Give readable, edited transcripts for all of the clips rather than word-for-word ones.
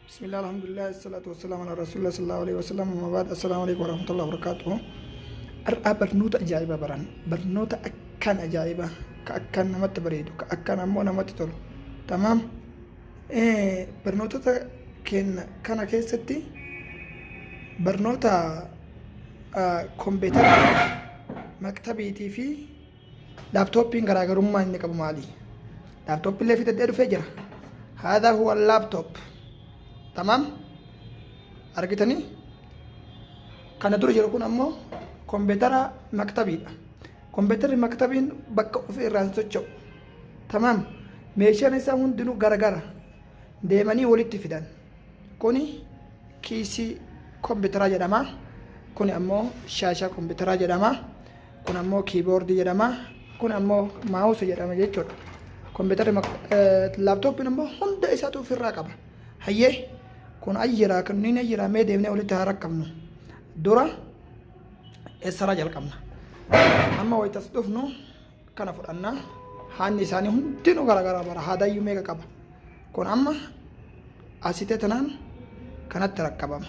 Bismillah, alhamdulillah, salatu wassalamu ala rasulillah sallallahu alaihi wasallam, amma ba'd, assalamu alaikum warahmatullahi wabarakatuh. Har'aa barnoota ajaa'ibaa baran, barnoota akkaan ajaa'ibaa, ka akkaan namatti bareedu, ka akkaan ammoo namatti tolu. Tamaam. Barnootota keenya kana keessatti barnoota kompiitara maktabiitii fi Laaptooppiin garaagarummaa inni qabu maali? Laaptooppi illee fidadhee dhufee jira. Haadha huwa laaptoop. Tamaam? Argitanii? Kana dura jiru kun ammoo kompiitara maktabiidha. Kompiitarri maktabiin bakka ofii irraa hin socho'u. Tamaam? Meeshaan isaa hundinuu garagara. Deemanii walitti fidan. Kuni kiisii kompiitaraa jedhama. Kuni ammoo shaashaa kompiitaraa jedhama. Kun ammoo kiiboordii jedhama. Kun ammoo maawusa jedhama jechuudha. Kompiitarri laaptooppiin ammoo hunda isaatu ofirraa qaba. Hayyee kun ayyiraa kunniin ayyiraa mee deemnee walitti haa rakkabnu. Dura eessarraa jalqabna? Amma wayitas dhufnu kana fudhanna. Haanni isaanii hundinuu garaagaraa bara haadayyuu meeqa qaba. Kun amma asitee tanaan kanatti rakkabama.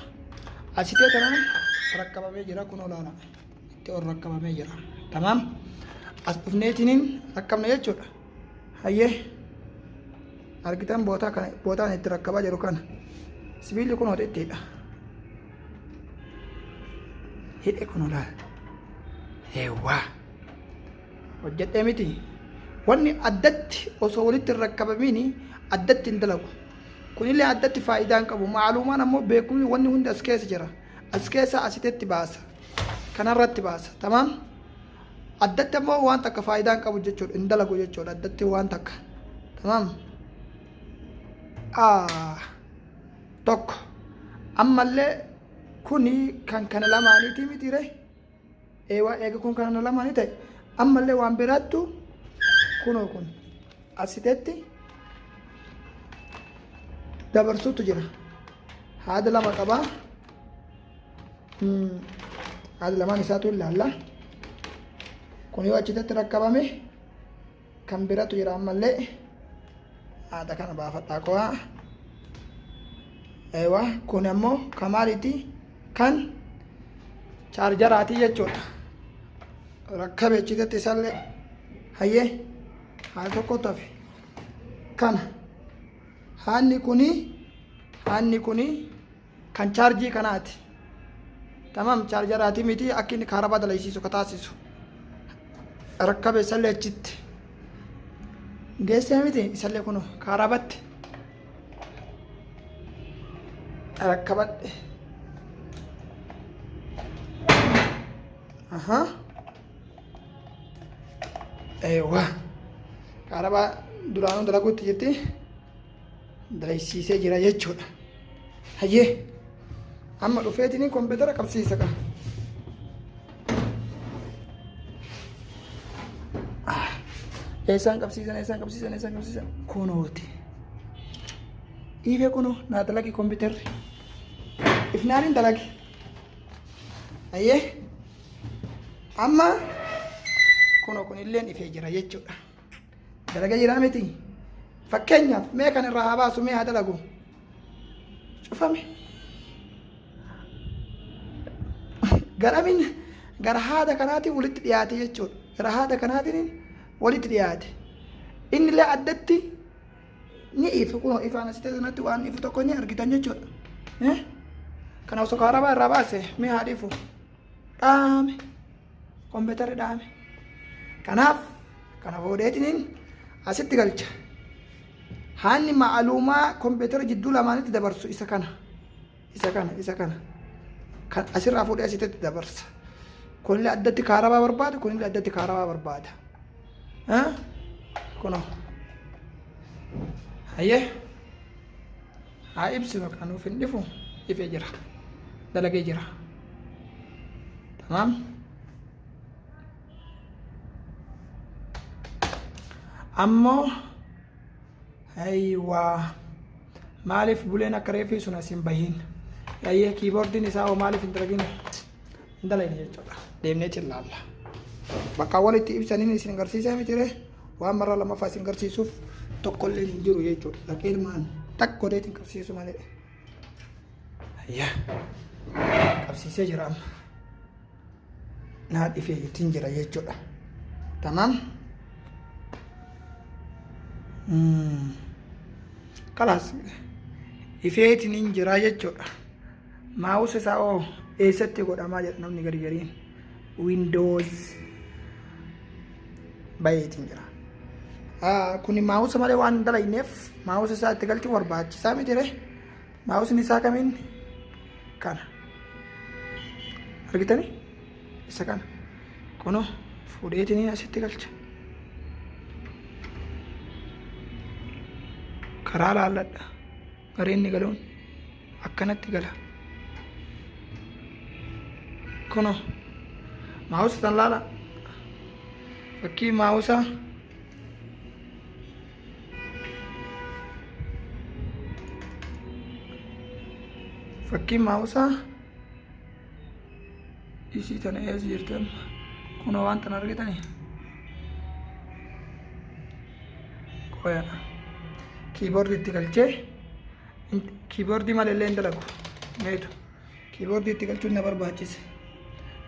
Asitee tanaan rakkabamee jira kun olaanaa. Itti ol rakkabamee jira. Tamaam. As dhufneetiniin rakkabna jechuudha. Hayyee. Argitan bootaa kana bootaan itti rakkabaa jiru kana. Sibiilli kun hoxittiidha. Hidhe kun olaana. Eewwaa. Hojjedhee miti. Wanni addatti osoo walitti hin rakkabamiin addatti hin dalagu. Kunillee addatti faayidaa hin qabu. Maalumaan ammoo beekumsi wanni hundi as keessa jira. As keessa asitetti baasa. Kanarratti baasa. Tamaam. Addatti ammoo waan takka faayidaa hin qabu jechuudha. Hin dalagu jechuudha. Addatti waan takka. Tamaam. Tokko. Ammallee kuni kan kana lamaaniitii miti ree? Eewaa eega kun kana lamaanii ta'e ammallee waan biraattu kunoo kun asitetti dabarsuutu jira. Haada lama qabaa. Haada lamaan isaatu ilaalla. Kun yoo achitatti rakkabame kan biratu jira ammallee haada kana baafadhaa qo'aa. Eewa kun ammoo kan maaliiti? Kan chaarjaraatii jechuudha. Rakkabe achitatti isallee hayyee haala tokkotti hafe. Kana haanni kuni haanni kuni kan chaarjii kanaati. Tamam chaarjaraatii miti akka inni kaarabaa dalaysiisu ka taasisu. Rakkabe isallee achitti. Geessee miti isallee kun kaarabatti. Rakkabadhe. Aha. Eewwa. Kaarabaa duraanuu dalaguutti jirti. Dalaysiisee jira jechuudha. Hayyee. Amma dhufeetiin kompiitara qabsiisa qaba. Eessaan qabsiisan eessaan qabsiisan eessaan qabsiisan kunooti. Dhiifee kunoo naa dalagi kompiitarri. Ifnaan hin dalagi. Hayyee. Amma kunoo kunilleen ifee jira jechuudha. Dalaga jiraa miti. Fakkeenyaaf mee kan irraa haa baasu mee haa dalagu. Cufame. Garamin gara haada kanaatiin walitti dhiyaate jechuudha. Gara haada kanaatiin walitti dhiyaate. Innillee addatti ni ifu kunoo ifaan asitti sanatti waan ifu tokko ni argitan jechuudha. Kana osoo kaarabaa irraa baase mee haa dhifu. Dhaame. Kompiitarri dhaame. Kanaaf kana fuudheetiniin asitti galcha. Haanni ma'aluumaa kompiitara jidduu lamaanitti dabarsu isa kana. Isa kana, isa kana. Kan asirraa fuudhee asitti dabarsa. Kunillee addatti kaarabaa barbaada, kunillee addatti kaarabaa barbaada. Kunoo. Hayyee. Haa ibsinu kan nuuf hin dhifu ifee jira. Dalagee jira. Tamaam. Ammoo ayiwaa maaliif buleen akka reefii sun as hin bahin? Ayyee kiiboordiin isaa hoo maaliif hin dalagin? Hin dalagne jechuudha. Deemnee cillaalla. Bakka walitti ibsaniin isin agarsiisaa miti ree? Waan marraa lammaffaa isin agarsiisuuf tokkollee hin jiru jechuudha. Dhaqee maan takka godheetiin qabsiisu malee. Yaa qabsiisee jira amma. Naa dhifee ittiin jira jechuudha. Tamaam. Kalaas ifeetiin hin jira jechuudha. Mouse isaa oo eessatti godhamaa jedha namni gari gariin. Windows bayeetiin jira. Kuni mouse malee waan hin dalayneef mouse isaa itti galchuun barbaachisaa miti ree. Mouseni isaa kamiin kana. Argitanii? Isa kana. Kunoo fuudheetiin asitti galcha. Karaa laalladha. Garee inni galuun akkanatti gala. Kunoo mouse tan laala. Fakkii mouse Fakkiin mouse isii tana eessa jirti amma? Kunoo waan tana argitanii? Qoya. Keyboardii itti galchee keyboardii malee illee hin dalagu. Meetu. Keyboardii itti galchuun na barbaachise.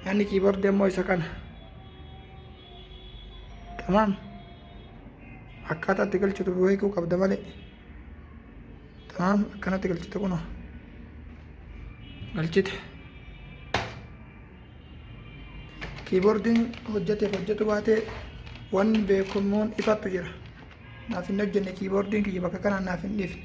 Anni keyboardii ammoo isa kana. Tamaam. Akkaataa itti galchitu beekuu qabda malee. Tamaam, akkanatti galchite kunoo. Galchite. Keyboardiin hojjeteef hojjetu baatee wanni beekamuun ifattu jira. Naaf hin hojjenne, keyboardiin kiyya bakka kanaan naaf hin dhiifne.